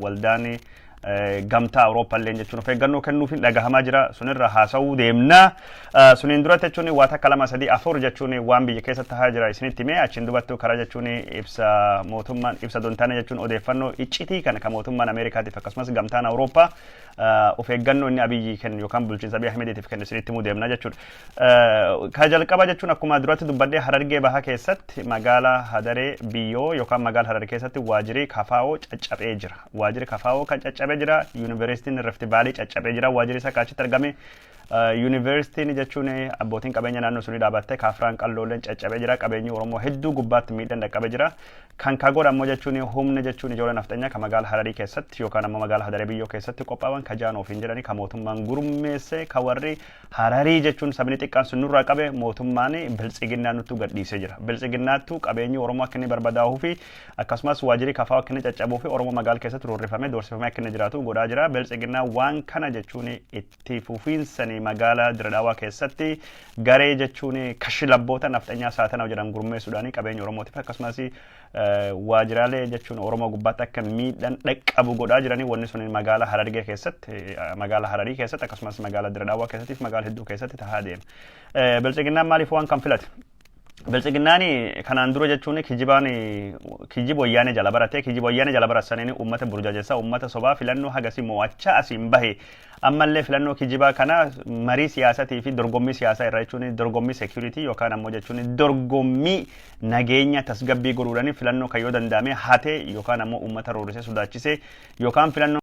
Waldaan Gamtaa Awurooppaallee jechuun of eeggannoo kennuuf dhagahamaa jira. Sunirra haasa'uu deemna. Suniin duratti jechuun waa takka, lama, sadii, afur jechuun waan biyya keessatti tahaa jira isinitti himee, achiin dubattu karaa jechuun ibsa mootummaan ibsa dontaane jechuun odeeffannoo iccitii kana kan mootummaan Ameerikaatiif akkasumas Gamtaan Awurooppaa of eeggannoo inni Abiyyi kennu yookaan bulchiinsa Abiy Ahmediitiif kennu isinitti himuu deemna jechuudha. Ka jalqaba jechuun akkuma duratti dubbadhee, Harargee Bahaa keessatti magaalaa Hadaree Biyyoo yookaan magaalaa Harar keessatti waajjirri KFO caccabee jira. Waajjirri KFO kan caccabee jira. Yuunivarsiitiin Rift Valley caccabee jira. Waajjirri isaa achitti argame. Yuunivarsiitiin jechuun abbootiin qabeenya naannoo sunii dhaabattee kaafiraan qallooleen caccabee jira. Qabeenyi Oromoo hedduu gubbaatti miidhaan dhaqqabee jira. Kan kagoodha ammoo jechuun humna jechuun ijoollee nafxanyaa kan magaalaa Hararii keessatti yookaan ammoo magaalaa Hadaree Biyyoo keessatti qophaa'an, ka jaan ofiin jedhanii, kan mootummaan gurmeesse, kan warri Hararii jechuun sabni xiqqaan sun nurraa qabe, mootummaan Biltsiginnaa nutti gadhiisee jira. Biltsiginnaattu qabeenyi Oromoo akka inni barbadaa'uu fi akkasumas waajjirri KFO akka inni caccabuu fi Oromoo magaalaa keessatti roorrifamee doorsifamee akka inni jiraatu godhaa jira. Biltsiginnaa waan kana jechuun itti fufiinsanii magaalaa Diradhaawaa keessatti garee jechuun kashilabboota nafxanyaa saatanaa jedhan gurmeessuudhaan qabeenya Oromootiif akkasumas waajjiraalee jechuun Oromoo gubbaatti akka miidhaan dhaqqabu godhaa jiranii. Wanni sun magaalaa Harargee keessatti, magaalaa Hararii keessatti, akkasumas magaalaa Diradhaawaa keessatti fi magaalaa hedduu keessatti tahaa deema. Biltsiginnaan maaliif waan kan filate? Biltsiginnaan kanaan dura jechuun kijibaan kijiba Wayyaanee jala barate. Kijiba Wayyaanee jala barataniin uummata burjaajessaa, uummata sobaa filannoo hagasii mo'achaa asiin bahe. Ammallee filannoo kijibaa kana marii siyaasatii fi dorgommii siyaasaa irra jechuun dorgommii security yookaan ammoo jechuun dorgommii nageenya tasgabbii godhuudhaan filannoo kan yoo danda'ame hatee yookaan ammoo uummata roorrisee sodaachisee yookaan filannoo